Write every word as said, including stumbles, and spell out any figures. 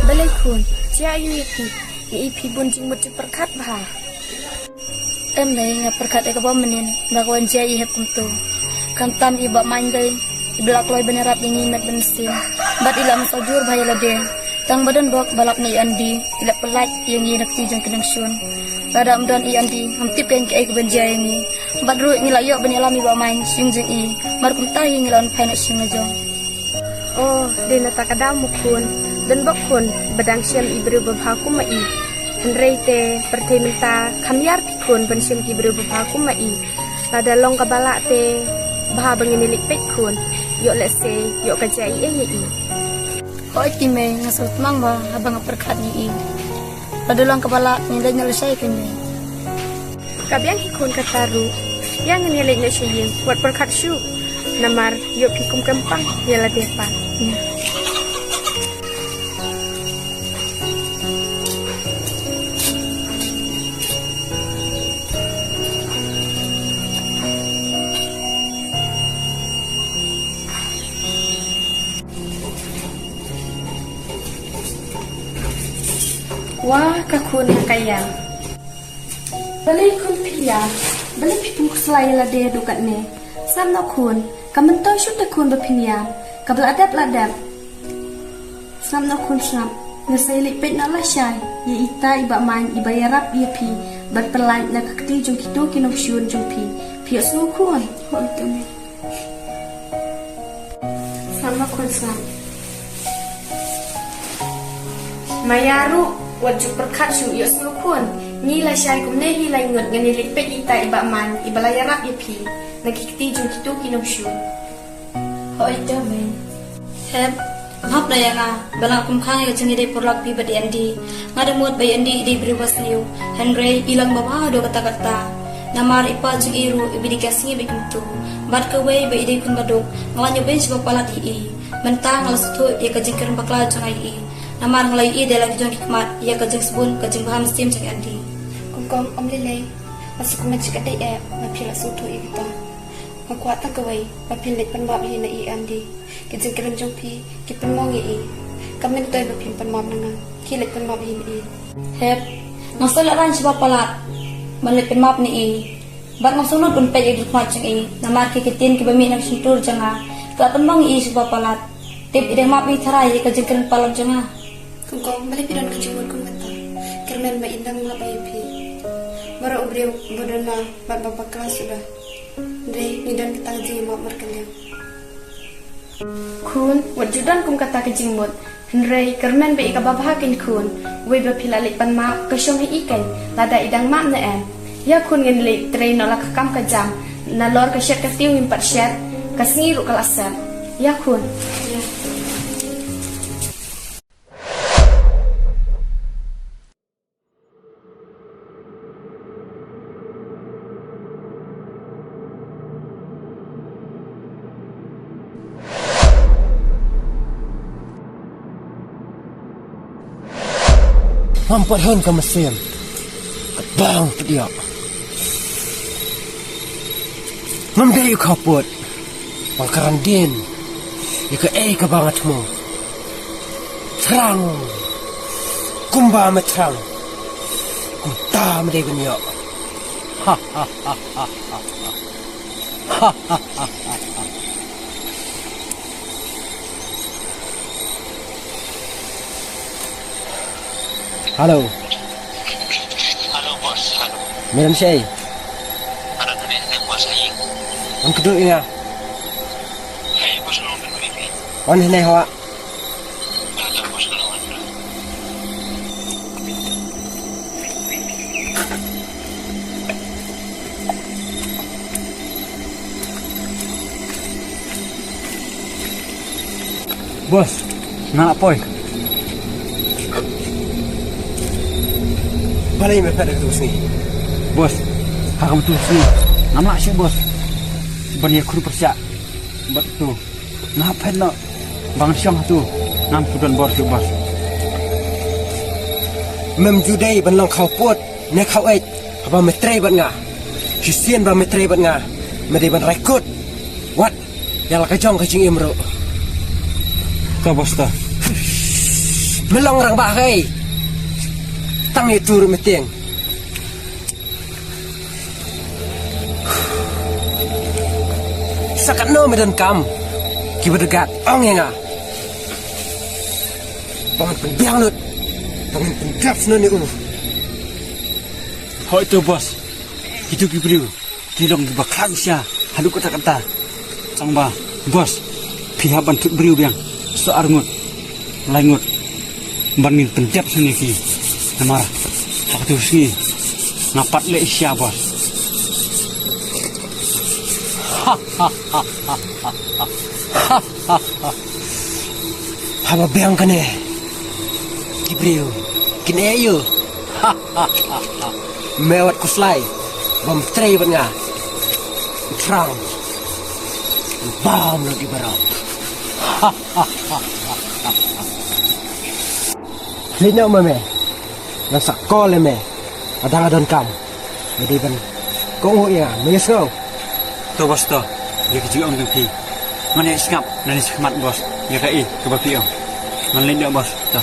Balei khun, jia ïa phi, ïa phi bun jingmut jingpyrkhat bha. Em lei, nga pyrkhat ïa kaba mynnin ba ka wan jia i hep kumto. Khamtam i Bah Main dei iba la kloi ban ïarap ïa ngi met ban sien. Bad i la mynsiem jur bha ïa lade. Tang ba don bok ba lap na i Andi, i la pyllait ïa ngi na kti jong ki nongshun. Lada ym don i Andi, ngam tip kein kaei kaban jia ïa ngi. Bad ruh ngi la ïoh ban ïalam i Bah Main sha ïing jong i. Mar kumta hi ngi la wan phai noh sha ïing la jong. Oh, dei na kata ka daw mo khun. Don bok khun ba dang shem i briew babha kum ma i. Hynrei te pyrthei mynta kham ïar phi khun ban shem ki briew babha kum ma i. Lada long kaba lah te bha ba ngin ïa leit peit khun. Ïoh lehse ïoh ka jia ei ei ïa i. Hooid i mei, nga sngewthuh bha haba nga pyrkhat ïa i. Lada long kaba lah ngin leit noh lashai kein mei. Ka biang hi khun kata ruh. Ïa ngin ïa leit noh sha ïing, wat pyrkhat shuh. Namar ïoh phi kum kyrpang ïa lade pat. Wah, ka khun ha ka ïa. Balei khun phi ïa? Balei phi pun khuslai ïa lade haduh katne? Sngap noh khun, ka myntoi shuh te khun ba phin ïa. Kaba la dep la dep. Sngap noh khun sngap. Nga sa ïa leit peit noh lashai ïa ita i Bah Main iba ïarap ïa phi bad pyllait na ka kti jong kito ki nongshun jong phi. Phi ïohsngew khun? Hooid to mei. Sngap noh khun sngap. Maya ruh, wat ju pyrkhat shuh, ïohsngew khun. Ngi lashai kumne hi lai ngut ngan ïa leit peit ïa ita i Bah Main iba la ïarap ïa phi na ki kti jong kito ki nongshun. Hooid to mei. Hep, map na ïa nga ba la kum khang ïa ka jingïadei paralok phi bad i Andi. Nga da mut ba i Andi i dei briew ba sniew. Hynrei i long babha haduh katta katta. Namar i pa jong i ruh iba dei ka sngi bad kumto. Bad kawei ba i dei khun baduk, nga la ñiewbeiñ sha ba palat ïa i. Mynta nga la sngewthuh ïa ka jingkren bakla jong nga ïa i. Namar nga la ïohi da la ki jong ki khmat ïa ka jingsbun ka jingbha mynsiem jong i Andi. Kong kong, ym lei lei. Nga sngewkmen shikaddei eh ba phi la sngewthuh ïa kita. Nga kwah tang kawei ba phin leit pan map hi na i Andi. Ki jingkren jong phi ki pynmong ïa i. Kam myntoi ba phin pan map na nga. Khie leit pan map hi na i. Hep, nga sngewlehrain sha ba palat ban leit pan map na i. Bad nga sngewlut ban peit ïa ka jingkhmat jong i. Namar ki ktien kiba mih na ka shyntur jong nga ki la pynmong ïa i sha ba palat. Tip i dang map ïa i tharai ïa ka jingkren palat jong nga. Kong kong, balei phi don ka jingmut kum kata? Kyrmen ba i dang map ïa phi. Baroh u briew ba don na bad ba bakla suda. Hynrei ngi don kita ka jingmap markylliang. Khun, wat ju don kum kata ka jingmut. Hynrei kyrmen ba i kaba bha kein khun. Wei ba phi la leit pan map ka shong ha i kein. Lada i dang map ne em. Ïa khun, ngin leit trei noh la ka kam ka jam. Nalor ka shet ka tiew ngim pat shet. Ka sngi ruh ka la sep. Ïa khun. Ngam pat hon ka mynsiem. Ka bang pdiak. Ngam dei u khappud. Ba nga kren dien ïa kaei kaba nga thmu. Thrang kumba me thrang, kumta me dei ban ïoh. Ha ha ha ha ha. Ha ha ha ha ha. Hello. Hello, boss. Hello. Me don shaei? Nga don hangne, boss, ha ïing. Wan kduh ïa nga. Hei, boss, long don hangne. Wan hangne hawa. Hello, boss, long wan. Boss, nga la poi. Balei me phet ha katu ka sngi? Boss, ha katu ka sngi ngam lah shuh, boss, ban ïakhun pyrshah bad tu. Nga phet noh ba ngan shong hatu, ngam ju don bor shuh, boss. Mem ju dei ban long khawpud ne khaweit haba me trei bad nga. Shisien ba me trei bad nga, me dei ban rai kut wat ïa la ka jong ka jingim ruh. To, boss, to. Me long rangbah kaei? Tang ïa tu ruh me tieng. Sa katno me donkam kiba dgat, ong ïa nga, ba ngan pynbiang lut, ba ngan pyndep shuh ïa u. Hooid to, boss. Kitu ki briew ki long kiba khlaiñ sha haduh katta katta. Tang ba, boss, phi hap ban thut briew biang sa ar ngut, lai ngut, ban ngin pyndep shuh ïa ki. Namar ha katu ka sngi nga pat leh sha, boss. Haba biang kane, ki briew kin ïeh ïa u. Me wat khuslai bam trei bad nga. Thrang bam lo ki barap. Leit noh ma me. Ngan sa call ïa me lada nga donkam. Me dei ban kohnguh ïa nga, me ïohsngew? To, boss, to. Ïa ka jingong jong phi ngan ïa sngap nangne shakhmat, boss. Ïa kaei kaba phi ong. Ngan leit noh, boss, to.